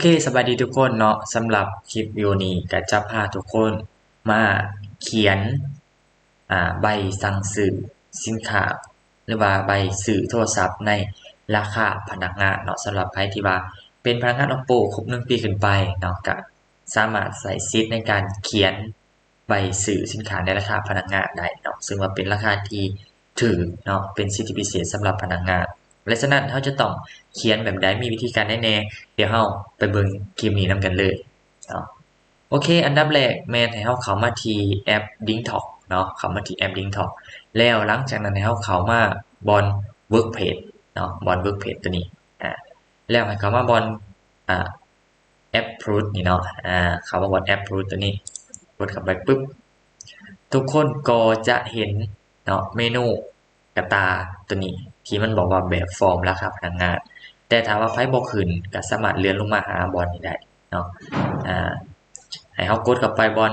ເຄ ສະບາຍດີທຸກຄົນເນາະ, ສຳລັບຄລິບວິດີໂອນີ້ກໍຈະພາທຸກຄົນມາຂຽນ ອ່າ ໃບສັ່ງຊື້ສິນຄ້າ ຫຼືວ່າໃບຊື້ໂທລະສັບໃນລາຄາພະນັກງານເນາະ. ສຳລັບໃຜທີ່ວ່າເປັນພະນັກງານ Oppo ຄົບໜຶ່ງປີຂຶ້ນໄປເນາະ ກໍສາມາດໃຊ້ສິດໃນການຂຽນ ໃບຊື້ສິນຄ້າໃນລາຄາພະນັກງານໄດ້ເນາະ, ເຊິ່ງວ່າເປັນລາຄາທີ່ຖືກເນາະ, ເປັນສິດທິພິເສດສຳລັບພະນັກງານ. ແລະ ສະນັ້ນເຮົາຈະຕ້ອງຂຽນແບບໃດ, ມີວິທີການໃດແດ່? ດຽວເຮົາໄປເບິ່ງຄລິບນີ້ນຳກັນເລີຍເນາະ. ໂອເຄ, ອັນດັບແລກແມ່ນໃຫ້ເຮົາເຂົ້າມາທີ່ແອັບ DingTalk ເນາະ, ເຂົ້າມາທີ່ແອັບ DingTalk ແລ້ວຫຼັງຈາກນັ້ນໃຫ້ເຮົາເຂົ້າມາບ່ອນ Workpage ເນາະ, ບ່ອນ Workpage ຕົວນີ້ ອາ ແລ້ວໃຫ້ເຂົ້າມາບ່ອນ ອາ Approach ນີ້ເນາະ, ອາ ເຂົ້າມາບ່ອນ Approach ຕົວນີ້, ກົດເຂົ້າໄປປຶບ ທຸກຄົນກໍຈະເຫັນເນາະ ເມນູກະຕ່າຕົວນີ້ ທີ່ມັນບອກວ່າແບບຟອມລາຄາພະນັກງານ. ແຕ່ຖ້າວ່າໃຜບໍ່ຂຶ້ນ ກໍສາມາດເລື່ອນລົງມາຫາບ່ອນນີ້ໄດ້ເນາະ, ອາ ໃຫ້ເຮົາກົດເຂົ້າໄປບ່ອນ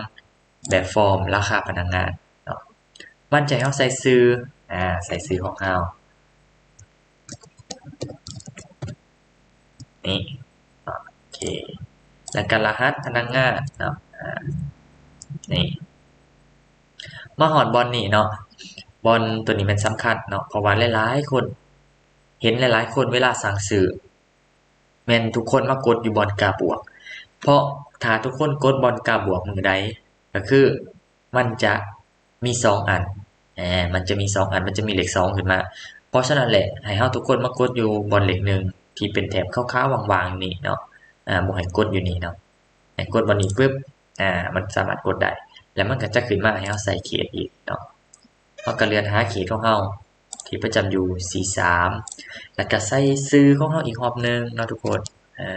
ແບບຟອມລາຄາພະນັກງານເນາະ. ມັນຈະໃຫ້ເຮົາໃສ່ຊື່ ອາ ໃສ່ຊື່ຂອງເຮົາ ນີ້ ໂອເຄ ແລ້ວກໍລະຫັດພະນັກງານເນາະ ອາ ນີ້. ມາຮອດບ່ອນນີ້ເນາະ, ບ່ອນຕົວນີ້ແມ່ນສຳຄັນເນາະ ເພາະວ່າຫຼາຍໆຄົນ ເຫັນຫຼາຍໆຄົນເວລາສັ່ງຊື້ ແມ່ນທຸກຄົນມາກົດຢູ່ບ່ອນກາບວກ, ເພາະຖ້າທຸກຄົນກົດບ່ອນກາບວກມື້ໃດ ກໍຄືມັນຈະມີສອງອັນ, ແອ ມັນຈະມີສອງອັນ, ມັນຈະມີເລກສອງຂຶ້ນມາ. ເພາະສະນັ້ນແຫຼະ ໃຫ້ເຮົາທຸກຄົນມາກົດຢູ່ບ່ອນເລກໜຶ່ງ ທີ່ເປັນແຖບຂາວໆຫວ່າງໆນີ້ເນາະ, ອາ ບໍ່ໃຫ້ກົດຢູ່ນີ້ເນາະ, ໃຫ້ກົດບ່ອນນີ້ປຶບ ອາ ມັນສາມາດກົດໄດ້ ແລ້ວມັນກໍຈະຂຶ້ນມາໃຫ້ເຮົາໃສ່ເຂດອີກເນາະ. ເຮົາກໍເລື່ອນຫາເຂດຂອງເຮົາທີ່ປະຈຳຢູ່ ສີ່ສາມ ແລ້ວກໍໃສ່ຊື່ຂອງເຮົາອີກຮອບໜຶ່ງເນາະທຸກຄົນ ເອີ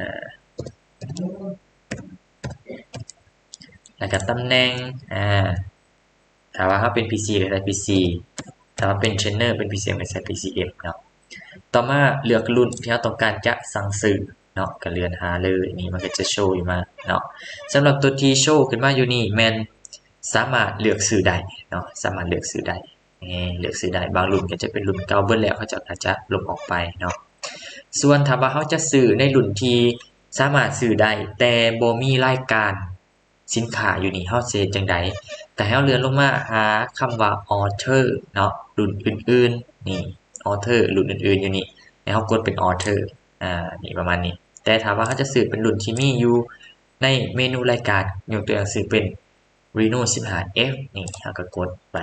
ແລ້ວກໍຕຳແໜ່ງ ອາ ຖ້າວ່າເຮົາເປັນ ພີ ຊີ ກໍໃສ່ ພີ ຊີ, ຖ້າວ່າເປັນເທຣນເນີ ເປັນ ພີ ຊີ ເອັມ ກໍໃສ່ ພີ ຊີ ເອັມ ເນາະ. ຕໍ່ມາເລືອກລຸ້ນທີ່ເຮົາຕ້ອງການຈະສັ່ງຊື້ເນາະ, ກໍເລື່ອນຫາເລີຍ, ນີ້ມັນກໍຈະໂຊຢູ່ມາເນາະ. ສຳລັບຕົວທີ່ໂຊຂຶ້ນມາຢູ່ນີ້ແມ່ນສາມາດເລືອກຊື້ໄດ້ເນາະ, ສາມາດເລືອກຊື້ໄດ້ ເລືອກຊື້ໄດ້. ບາງລຸ້ນກໍຈະເປັນລຸ້ນເກົ່າເບິດແລ້ວ ເຂົາເຈົ້າກໍຈະລົບອອກໄປເນາະ. ສ່ວນຖ້າວ່າເຮົາຈະຊື້ໃນລຸ້ນທີ່ສາມາດຊື້ໄດ້ ແຕ່ບໍ່ມີລາຍການ ສິນຄ້າຢູ່ນີ້ ເຮົາຊິເຮັດຈັ່ງໃດ? ກໍໃຫ້ເຮົາເລື່ອນລົງມາຫາຄຳວ່າ Other ເນາະ, ລຸ້ນອື່ນໆ ນີ້ Other ລຸ້ນອື່ນໆ ຢູ່ນີ້ ໃຫ້ເຮົາກົດເປັນ Other ອາ ນີ້ ປະມານນີ້. ແຕ່ຖ້າວ່າເຮົາຈະຊື້ເປັນລຸ້ນທີ່ມີຢູ່ໃນເມນູລາຍການ ຍົກຕົວຢ່າງຊື້ເປັນ Reno ສິບຫ້າ F ນີ້ ເຮົາກໍກົດໄປ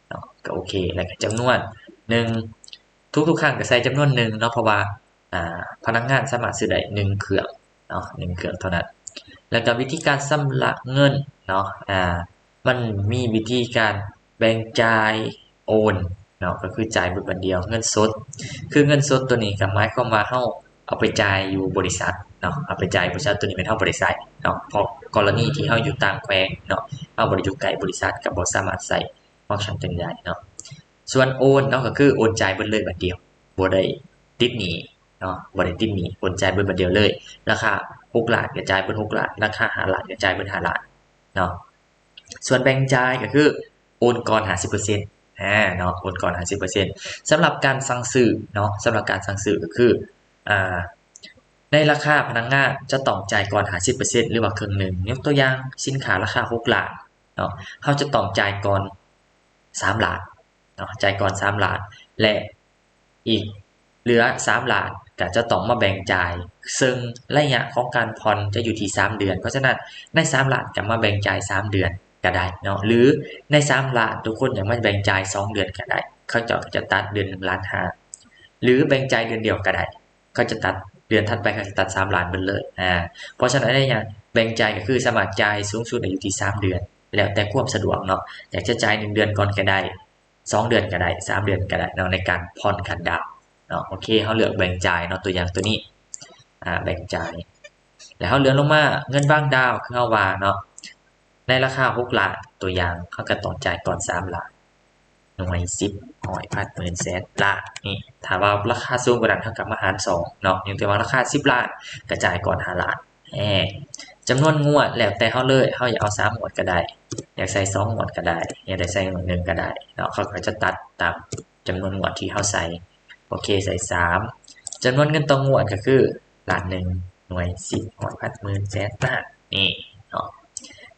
ເນາະ, ກໍໂອເຄ. ແລ້ວກໍຈຳນວນໜຶ່ງ ທຸກໆຄັ້ງກໍໃສ່ຈຳນວນໜຶ່ງເນາະ ເພາະວ່າ ອ່າ ພະນັກງານສາມາດຊື້ໄດ້ໜຶ່ງເຄື່ອງເນາະ, ໜຶ່ງເຄື່ອງເທົ່ານັ້ນ. ແລ້ວກໍວິທີການຊຳລະເງິນເນາະ, ອ່າ ມັນມີວິທີການແບ່ງຈ່າຍໂອນເນາະ, ກໍຄືຈ່າຍເບິດບາດດຽວ ເງິນສົດ. ຄືເງິນສົດຕົວນີ້ກໍໝາຍຄວາມວ່າເຮົາເອົາໄປຈ່າຍຢູ່ບໍລິສັດເນາະ, ເອົາໄປຈ່າຍບໍລິສັດ, ຕົວນີ້ແມ່ນເຮົາບໍ່ໄດ້ໃຊ້ເນາະ, ເພາະກໍລະນີທີ່ເຮົາຢູ່ຕ່າງແຂວງເນາະ, ເຮົາບໍ່ໄດ້ຢູ່ໃກ້ບໍລິສັດ ກໍບໍ່ສາມາດໃຊ້ຟັງຊັນຕົວນີ້ໄດ້ເນາະ. ສ່ວນໂອນເນາະ ກໍຄືໂອນຈ່າຍເບິດເລີຍບາດດຽວ ບໍ່ໄດ້ຕິດໜີ້ເນາະ, ບໍ່ໄດ້ຕິດໜີ້ ໂອນຈ່າຍເບິດບາດດຽວເລີຍ. ລາຄາຫົກລ້ານກໍຈ່າຍເບິດຫົກລ້ານ, ລາຄາຫ້າລ້ານກໍຈ່າຍເບິດຫ້າລ້ານເນາະ. ສ່ວນແບ່ງຈ່າຍກໍຄືໂອນກ່ອນຫ້າສິບເປີເຊັນ ອາ ເນາະ, ໂອນກ່ອນຫ້າສິບເປີເຊັນ. ສຳລັບການສັ່ງຊື້ເນາະ, ສຳລັບການສັ່ງຊື້ກໍຄື ອາ ໃນລາຄາພະນັກງານຈະຕ້ອງຈ່າຍກ່ອນຫ້າສິບເປີເຊັນ ຫຼືວ່າເຄິ່ງໜຶ່ງ. ຍົກຕົວຢ່າງ ສິນຄ້າລາຄາຫົກລ້ານເນາະ, ເຮົາຈະຕ້ອງຈ່າຍກ່ອນສາມລ້ານ ເນາະ, ຈ່າຍກ່ອນສາມລ້ານ ແລະ ອີກເຫຼືອສາມລ້ານ ກໍຈະຕ້ອງມາແບ່ງຈ່າຍ, ເຊິ່ງໄລຍະຂອງການຜ່ອນຈະຢູ່ທີ່ສາມເດືອນ. ເພາະສະນັ້ນ ໃນສາມລ້ານກໍມາແບ່ງຈ່າຍສາມເດືອນກໍໄດ້ເນາະ, ຫຼືໃນສາມລ້ານ ທຸກຄົນຢາກມາແບ່ງຈ່າຍສອງເດືອນກໍໄດ້, ເຂົາເຈົ້າກໍຈະຕັດເດືອນໜຶ່ງລ້ານຫ້າ ຫຼືແບ່ງຈ່າຍເດືອນດຽວກໍໄດ້. ເຂົາຈະຕັດ ເດືອນຖັດໄປເຂົາຈະຕັດສາມລ້ານເບິດເລີຍ. ອາ ເພາະສະນັ້ນ ໄລຍະແບ່ງຈ່າຍກໍຄືສາມາດຈ່າຍສູງສຸດໄດ້ຢູ່ທີ່ສາມເດືອນ ແລ້ວແຕ່ຄວາມສະດວກເນາະ, ຢາກຈະຈ່າຍໜຶ່ງເດືອນກ່ອນກໍໄດ້ ສອງເດືອນກໍໄດ້ ສາມເດືອນກໍໄດ້ເນາະ ໃນການຜ່ອນຂັ້ນດາວເນາະ. ໂອເຄ ເຮົາເລືອກແບ່ງຈ່າຍເນາະ, ຕົວຢ່າງຕົວນີ້ ອາ ແບ່ງຈ່າຍ ແລ້ວເຮົາເລື່ອນລົງມາເງິນວາງດາວ ຄືເຮົາວ່າເນາະ, ໃນລາຄາຫົກລ້ານ ຕົວຢ່າງ ເຮົາກໍຕ້ອງຈ່າຍກ່ອນສາມລ້ານ ໜ່ວຍ ສິບ ຮ້ອຍ ພັນ ໝື່ນ ແສນ ລ້ານ ນີ້. ຖ້າວ່າລາຄາສູງກວ່ານັ້ນ ເຮົາກໍມາຫານສອງເນາະ, ຍົກຕົວຢ່າງວ່າລາຄາສິບລ້ານ ກໍຈ່າຍກ່ອນຫ້າລ້ານ. ແອ ຈຳນວນງວດແລ້ວແຕ່ເຮົາເລີຍ, ເຮົາຢາກເອົາສາມງວດກໍໄດ້ ຢາກໃສ່ສອງງວດກໍໄດ້ ຢາກໄດ້ໃສ່ງວດໜຶ່ງກໍໄດ້ເນາະ, ເຂົາກໍຈະຕັດຕາມຈຳນວນງວດທີ່ເຮົາໃສ່. ໂອເຄ ໃສ່ສາມ. ຈຳນວນເງິນຕໍ່ງວດກໍຄືລ້ານໜຶ່ງ ໜ່ວຍ ສິບ ຮ້ອຍ ພັນ ໝື່ນ ແສນ ລ້ານ ນີ້ເນາະ.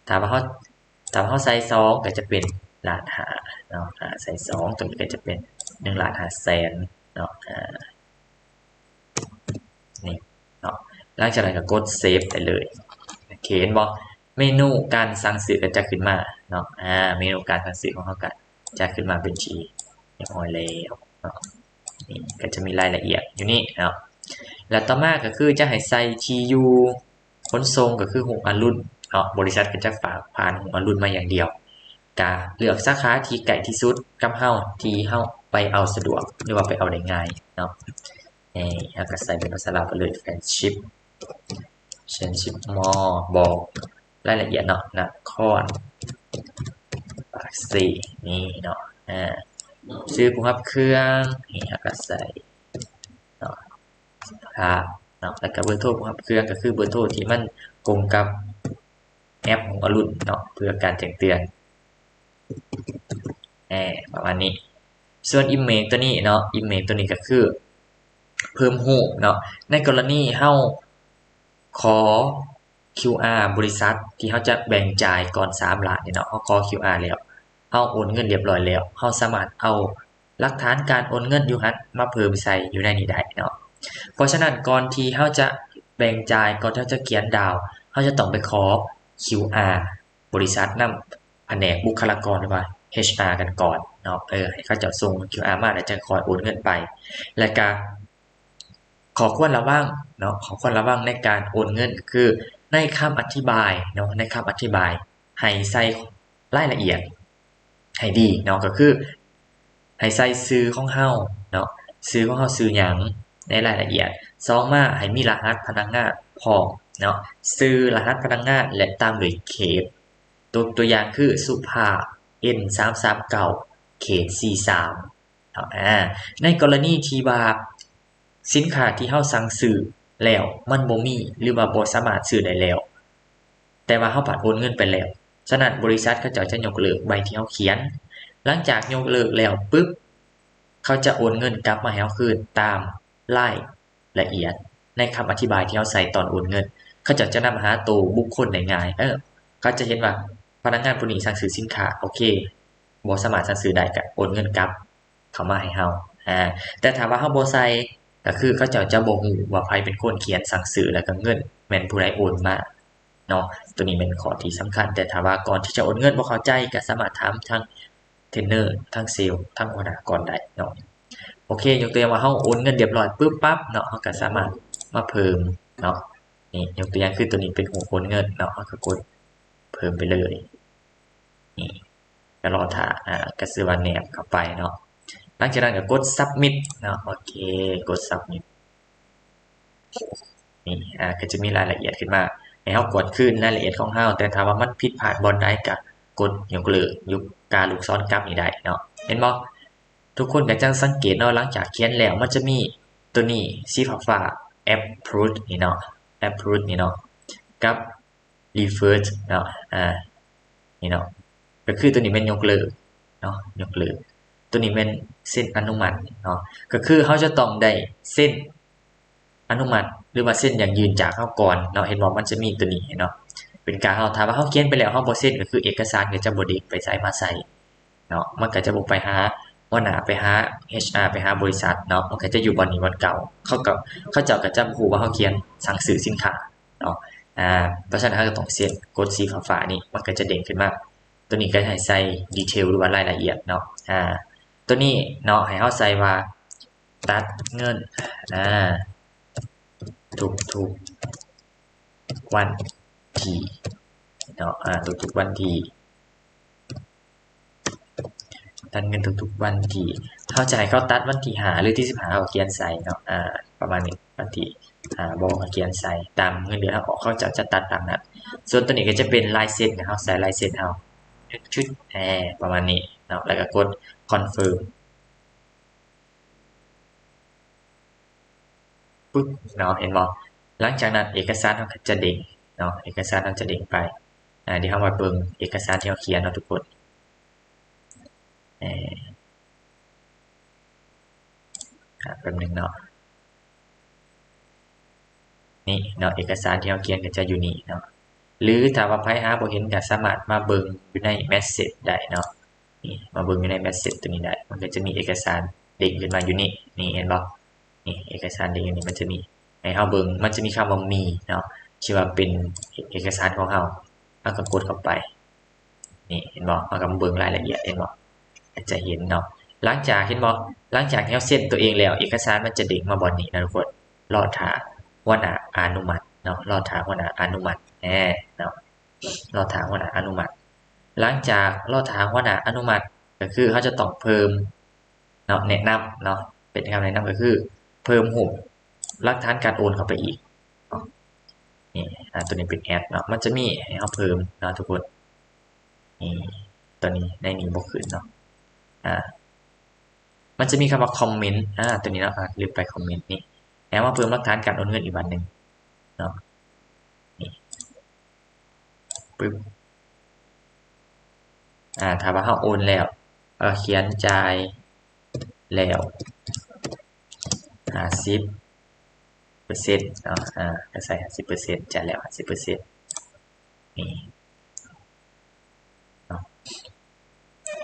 ຖ້າວ່າເຮົາ ຖ້າວ່າເຮົາໃສ່ສອງກໍຈະເປັນລ້ານຫ້າເນາະ ອ່າ ໃສ່ສອງ ຕົວນີ້ກໍຈະເປັນໜຶ່ງລ້ານຫ້າແສນເນາະ ອ່າ ນີ້ເນາະ. ຫຼັງຈາກນັ້ນກໍກົດເຊບໄປເລີຍ. ໂອເຄ ເຫັນບໍ່? ເມນູການສັ່ງຊື້ກໍຈະຂຶ້ນມາເນາະ ອ່າ ເມນູການສັ່ງຊື້ຂອງເຮົາກໍຈະຂຶ້ນມາເປັນທີ່ຮຽບຮ້ອຍແລ້ວເນາະ. ນີ້ກໍຈະມີລາຍລະອຽດຢູ່ນີ້ເນາະ. ແລ້ວຕໍ່ມາກໍຄືຈະໃຫ້ໃສ່ທີ່ຢູ່ຂົນສົ່ງ ກໍຄືຮຸງອະລຸນເນາະ, ບໍລິສັດກໍຈະຝາກຜ່ານຮຸງອະລຸນມາຢ່າງດຽວ. ກະເລືອກສາຂາທີ່ໃກ້ທີ່ສຸດກັບເຮົາ ທີ່ເຮົາໄປເອົາສະດວກ ຫຼືວ່າໄປເອົາໄດ້ງ່າຍເນາະ. ເຮົາກໍໃສ່ເປັນພາສາລາວໄປເລີຍ Friendship Friendship Mall ບອກລາຍລະອຽດເນາະ ນະຄອນປາກເຊ ນີ້ເນາະ. ອ່າ ຊື່ຜູ້ຮັບເຄື່ອງ ນີ້ເຮົາກໍໃສ່ເນາະ ພະເນາະ ແລ້ວກໍເບີໂທຜູ້ຮັບເຄື່ອງ ກໍຄືເບີໂທທີ່ມັນກົງກັບແອັບຂອງອະລຸນເນາະ ເພື່ອການແຈ້ງເຕືອນ ປະມານນີ້. ສ່ວນອີເມລຕົວນີ້ເນາະ ອີເມລຕົວນີ້ກໍຄືເພີ່ມຮູບເນາະ. ໃນກໍລະນີເຮົາຂໍຄິວອາບໍລິສັດທີ່ເຮົາຈະແບ່ງຈ່າຍກ່ອນສາມລ້ານນີ້ເນາະ, ເຮົາຂໍຄິວອາແລ້ວ ເຮົາໂອນເງິນລຽບຮ້ອຍແລ້ວ ເຮົາສາມາດເອົາຫຼັກຖານການໂອນເງິນຢູ່ຫັ້ນມາເພີ່ມໃສ່ຢູ່ໃນນີ້ໄດ້ເນາະ. ເພາະສະນັ້ນ ກ່ອນທີ່ເຮົາຈະແບ່ງຈ່າຍ ກ່ອນທີ່ເຮົາຈະຂຽນດາວ ເຮົາຈະຕ້ອງໄປຂໍຄິວອາບໍລິສັດນຳພະແນກບຸກຄະລາກອນ ຫຼືວ່າເອັດຊາຣ໌ກັນກ່ອນເນາະ. ເອີ ໃຫ້ເຂົາເຈົ້າສົ່ງຄິວອາມາ ແລ້ວຈັ່ງຄ່ອຍໂອນເງິນໄປ. ແລ້ວກະ ຂໍ້ຄວນລະວັງເນາະ ຂໍ້ຄວນລະວັງໃນການໂອນເງິນ ກໍຄືໃນຄຳອະທິບາຍເນາະ ໃນຄຳອະທິບາຍໃຫ້ໃສ່ລາຍລະອຽດໃຫ້ດີເນາະ ກໍຄືໃຫ້ໃສ່ຊື່ຂອງເຮົາເນາະ ຊື່ຂອງເຮົາຊື່ຫຍັງໃນລາຍລະອຽດ. ສອງມາ ໃຫ້ມີລະຫັດພະນັກງານພ້ອມເນາະ ຊື່ ລະຫັດພະນັກງານ ແລະ ຕາມດ້ວຍເຂດ. ຕົວ ຕົວຢ່າງຄື ສຸພາບ ເອັນສາມສາມເກົ້າ ເຂດສີ່ສາມ ເນາະ. ອາ ໃນກໍລະນີທີ່ວ່າສິນຄ້າທີ່ເຮົາສັ່ງຊື້ແລ້ວມັນບໍ່ມີ ຫຼືວ່າບໍ່ສາມາດຊື້ໄດ້ແລ້ວ ແຕ່ວ່າເຮົາພັດໂອນເງິນໄປແລ້ວ, ສະນັ້ນບໍລິສັດເຂົາເຈົ້າຈະຍົກເລີກໃບທີ່ເຮົາຂຽນ. ຫຼັງຈາກຍົກເລີກແລ້ວປຶບ ເຂົາຈະໂອນເງິນກັບມາໃຫ້ເຮົາຄືນຕາມລາຍລະອຽດໃນຄຳອະທິບາຍທີ່ເຮົາໃສ່ຕອນໂອນເງິນ. ເຂົາເຈົ້າຈະນຳຫາໂຕບຸກຄົນໄດ້ງ່າຍ. ເອີ ເຂົາຈະເຫັນວ່າພະນັກງານຜູ້ນີ້ສັ່ງຊື້ສິນຄ້າ ໂອເຄ ບໍ່ສາມາດສັ່ງຊື້ໄດ້ ກະໂອນເງິນກັບ ເຂົ້າມາໃຫ້ເຮົາ. ອາ ແຕ່ຖ້າວ່າເຮົາບໍ່ໃສ່ ກໍຄືເຂົາເຈົ້າຈະບໍ່ຮູ້ວ່າໃຜເປັນຄົນຂຽນສັ່ງຊື້ ແລ້ວກໍເງິນແມ່ນຜູ້ໃດໂອນມາເນາະ. ໂຕນີ້ແມ່ນຂໍ້ທີ່ສຳຄັນ. ແຕ່ຖ້າວ່າກ່ອນທີ່ຈະໂອນເງິນບໍ່ເຂົ້າໃຈ ກໍສາມາດຖາມທາງເທຣນເນີ ທາງເຊວ ທາງຫົວໜ້າກ່ອນໄດ້ເນາະ. ໂອເຄ ຍົກຕົວຢ່າງວ່າເຮົາໂອນເງິນລຽບຮ້ອຍປຶບປັບເນາະ ເຮົາກໍສາມາດມາເພີ່ມເນາະ. ນີ້ ຍົກຕົວຢ່າງຄືໂຕນີ້ເປັນຮູບໂອນເງິນເນາະ ເຮົາກໍກົດເພີ່ມໄປເລີຍ. ນີ້ ກໍລໍຖ້າ ອາ ກໍຊື່ວ່າແນບເຂົ້າໄປເນາະ. ຫຼັງຈາກນັ້ນກໍກົດ Submit ເນາະ. ໂອເຄ ກົດ Submit ນີ້ ອາ ກໍຈະມີລາຍລະອຽດຂຶ້ນມາໃຫ້ເຮົາກວດຄືນລາຍລະອຽດຂອງເຮົາ. ແຕ່ຖ້າວ່າມັນຜິດພາດບ່ອນໃດ ກໍກົດຍົກເລີກ ຢູ່ກາລູກສອນກັບນີ້ໄດ້ເນາະ. ເຫັນບໍ່? ທຸກຄົນກໍຈະສັງເກດເນາະ ຫຼັງຈາກຂຽນແລ້ວ ມັນຈະມີໂຕນີ້ສີຟ້າໆ Approve ນີ້ເນາະ Approve ນີ້ເນາະ ກັບ Refuse ເນາະ. ອາ ນີ້ເນາະ ກໍຄືໂຕນີ້ແມ່ນຍົກເລີກເນາະ ຍົກເລີກ. ໂຕນີ້ແມ່ນເຊັນອະນຸມັດເນາະ ກໍຄືເຮົາຈະຕ້ອງໄດ້ເຊັນອະນຸມັດ ຫຼືວ່າເຊັນຢັ້ງຢືນຈາກເຮົາກ່ອນເນາະ. ເຫັນບໍ່? ມັນຈະມີໂຕນີ້ເນາະ ເປັນການເຮົາ ຖ້າວ່າເຮົາຂຽນໄປແລ້ວ ເຮົາບໍ່ເຊັນ ກໍຄືເອກະສານກໍຈະບໍ່ເດ້ງໄປໃສມາໃສເນາະ. ມັນກໍຈະບໍ່ໄປຫາຫົວໜ້າ ໄປຫາເອັດຊາຣ໌ ໄປຫາບໍລິສັດເນາະ ມັນກໍຈະຢູ່ບ່ອນນີ້ບ່ອນເກົ່າ. ເຂົາກໍ ເຂົາເຈົ້າກໍຈະບໍ່ຮູ້ວ່າເຮົາຂຽນສັ່ງຊື້ສິນຄ້າ ເນາະ. ອາ ເພາະສະນັ້ນເຮົາກໍຕ້ອງເຊັນ ກົດສີຟ້າໆນີ້ ມັນກໍຈະເດ້ງຂຶ້ນມາ. ໂຕນີ້ກໍໃຫ້ໃສ່ detail ຫຼືວ່າລາຍລະອຽດເນາະ. ອາ ໂຕນີ້ເນາະ ໃຫ້ເຮົາໃສ່ວ່າ ຕັດເງິນ ອາ ທຸກໆວັນທີເນາະ. ອາ ທຸກໆວັນທີ ຕັດເງິນທຸກໆວັນທີ ເຮົາຈະໃຫ້ເຂົາຕັດວັນທີຫ້າ ຫຼື ທີສິບຫ້າ ເຮົາກໍຂຽນໃສ່ເນາະ ອາ ປະມານນີ້ ວັນທີຫ້າ ບໍ່ ກໍຂຽນໃສ່ຕາມເງິນເດືອນເຮົາອອກ ເຂົາເຈົ້າຈະຕັດຕາມນັ້ນ. ສ່ວນໂຕນີ້ກໍຈະເປັນລາຍເຊັນ ເຮົາໃສ່ລາຍເຊັນເຮົາ ຊຶດ ປະມານນີ້ເນາະ ແລ້ວກໍກົດ confirm ປຶບເນາະ ເຫັນບໍ່? ຫຼັງຈາກນັ້ນເອກະສານເຮົາກໍຈະເດ້ງເນາະ ເອກະສານເຮົາຈະເດ້ງໄປ. ອາ ດຽວເຮົາມາເບິ່ງເອກະສານທີ່ເຮົາຂຽນເນາະທຸກຄົນ. ອາ ແປັບໜຶ່ງເນາະ. ເນ ນີ້ເນາະ ເອກະສານທີ່ເຮົາຂຽນກໍຈະຢູ່ນີ້ເນາະ ຫຼືຖ້າວ່າໃຜຫາບໍ່ເຫັນກໍສາມາດມາເບິ່ງຢູ່ໃນ message ໄດ້ເນາະ. ນີ້ ມາເບິ່ງຢູ່ໃນ message ຕົວນີ້ໄດ້ ມັນກໍຈະມີເອກະສານເດ້ງຂຶ້ນມາຢູ່ນີ້ ນີ້ເຫັນບໍ່? ນີ້ເອກະສານເດ້ງຢູ່ນີ້ ມັນຈະມີໃຫ້ເຮົາເບິ່ງ ມັນຈະມີຄຳວ່າ me ເນາະ ທີ່ວ່າເປັນເອກະສານຂອງເຮົາ ເຮົາກໍກົດເຂົ້າໄປ ນີ້ເຫັນບໍ່? ເຮົາກໍມາເບິ່ງລາຍລະອຽດ ເຫັນບໍ່? ກໍຈະເຫັນເນາະ ຫຼັງຈາກ ເຫັນບໍ່? ຫຼັງຈາກທີ່ເຮົາເຊັນຕົວເອງແລ້ວ ເອກະສານມັນຈະເດ້ງມາບ່ອນນີ້ນະທຸກຄົນ ລໍຖ້າຫົວໜ້າອະນຸມັດເນາະ ລໍຖ້າຫົວໜ້າອະນຸມັດ ແນ່ເນາະ ລໍຖ້າຫົວໜ້າອະນຸມັດ. ຫຼັງຈາກລໍຖ້າຫົວໜ້າອະນຸມັດ ກໍຄືເຮົາຈະຕ້ອງເພີ່ມເນາະ ແນະນຳເນາະ ເປັນຄຳແນະນຳກໍຄືເພີ່ມຮູບຫຼັກຖານການໂອນເຂົ້າໄປອີກເນາະ. ນີ້ ອາ ຕົວນີ້ເປັນ add ເນາະ ມັນຈະມີໃຫ້ເຮົາເພີ່ມເນາະທຸກຄົນ. ນີ້ ຕົວນີ້ໃນນີ້ບໍ່ຂຶ້ນເນາະ ອາ ມັນຈະມີຄຳວ່າ comment ອາ ຕົວນີ້ເນາະ ອາ ລືມໄປ comment ນີ້ ແລ້ວມາເພີ່ມຫຼັກຖານການໂອນເງິນອີກບາດໜຶ່ງເນາະ ນີ້ ປຶບ ອາ ຖ້າວ່າເຮົາໂອນແລ້ວ ເອີ ຂຽນຈ່າຍແລ້ວຫ້າສິບເປີເຊັນເນາະ ອາ ກໍໃສ່ຫ້າສິບເປີເຊັນ ຈ່າຍແລ້ວຫ້າສິບເປີເຊັນ ນີ້ເນາະ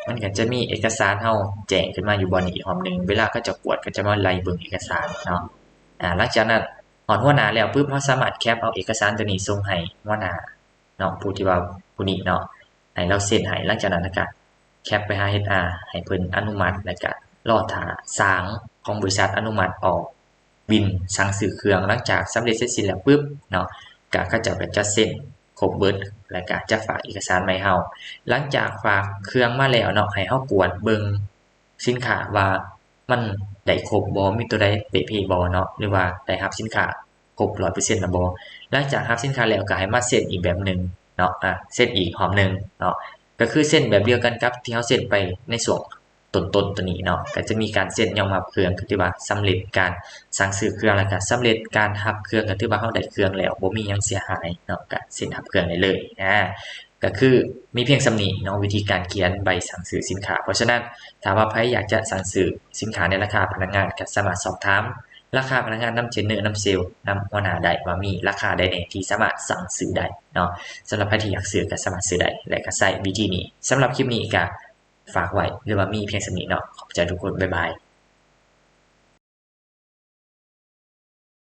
ມັນກໍຈະມີເອກະສານເຮົາແຈ້ງຂຶ້ນມາຢູ່ບ່ອນນີ້ອີກຮອບໜຶ່ງ ເວລາເຂົາເຈົ້າກວດ ເຂົາຈະມາໄລ່ເບິ່ງເອກະສານເນາະ. ອາ ຫຼັງຈາກນັ້ນຮອດຫົວໜ້າແລ້ວປຶບ ເຮົາສາມາດແຄັບເອົາເອກະສານຕົວນີ້ສົ່ງໃຫ້ຫົວໜ້າເນາະ ຜູ້ທີ່ວ່າຜູ້ນີ້ເນາະ ໃຫ້ລາວເຊັນໃຫ້. ຫຼັງຈາກນັ້ນລະກະແຄັບໄປຫາ HR ໃຫ້ເພິ່ນອະນຸມັດ ລະກະລໍຖ້າສາງຂອງບໍລິສັດອະນຸມັດອອກບິນສັ່ງຊື້ເຄື່ອງ. ຫຼັງຈາກສຳເລັດເສັດສິ້ນແລ້ວປຶບເນາະ ກະເຂົາເຈົ້າກະຈະເຊັນຄົບເບິດ ລະກະຈະຝາກເອກະສານມາໃຫ້ເຮົາ. ຫຼັງຈາກຝາກເຄື່ອງມາແລ້ວເນາະ ໃຫ້ເຮົາກວດເບິ່ງສິນຄ້າວ່າມັນໄດ້ຄົບບໍ່ ມີຕົວໃດເປະເພບໍ່ເນາະ ຫຼືວ່າໄດ້ຮັບສິນຄ້າຄົບຮ້ອຍເປີເຊັນແລ້ວບໍ່. ຫຼັງຈາກຮັບສິນຄ້າແລ້ວກະໃຫ້ມາເຊັນອີກແບບໜຶ່ງເນາະ ອາ ເຊັນອີກຮອບໜຶ່ງເນາະ ກະຄືເຊັນແບບດຽວກັນກັບທີ່ເຮົາເຊັນໄປໃນຊ່ວງ ຕົ້ນໆ ຕົວນີ້ເນາະ ກໍຈະມີການເຊັນຍອມຮັບເຄື່ອງ ກໍຖືວ່າສຳເລັດການສັ່ງຊື້ເຄື່ອງ ແລ້ວກໍສຳເລັດການຮັບເຄື່ອງ ກໍຖືວ່າເຮົາໄດ້ເຄື່ອງແລ້ວ ບໍ່ມີຫຍັງເສຍຫາຍເນາະ ກໍເຊັນຮັບເຄື່ອງໄດ້ເລີຍ. ອາ ກໍຄືມີພຽງສ່ຳນີ້ເນາະ ວິທີການຂຽນໃບສັ່ງຊື້ສິນຄ້າ. ເພາະສະນັ້ນ ຖ້າວ່າໃຜຢາກຈະສັ່ງຊື້ສິນຄ້າໃນລາຄາພະນັກງານ ກໍສາມາດສອບຖາມລາຄາພະນັກງານນຳເທຣນເນີ ນຳເຊລ ນຳຫົວໜ້າໄດ້ວ່າມີລາຄາໃດແດ່ທີ່ສາມາດສັ່ງຊື້ໄດ້ເນາະ. ສຳລັບໃຜທີ່ຢາກຊື້ກໍສາມາດຊື້ໄດ້ ແລະ ກໍໃຊ້ວິທີນີ້. ສຳລັບຄລິບນີ້ກໍ ຝາກໄວ້ ຫຼືວ່າມີພຽງສ່ຳນີ້ເນາະ. ຂອບໃຈທຸກຄົນ. ບາຍບາຍ.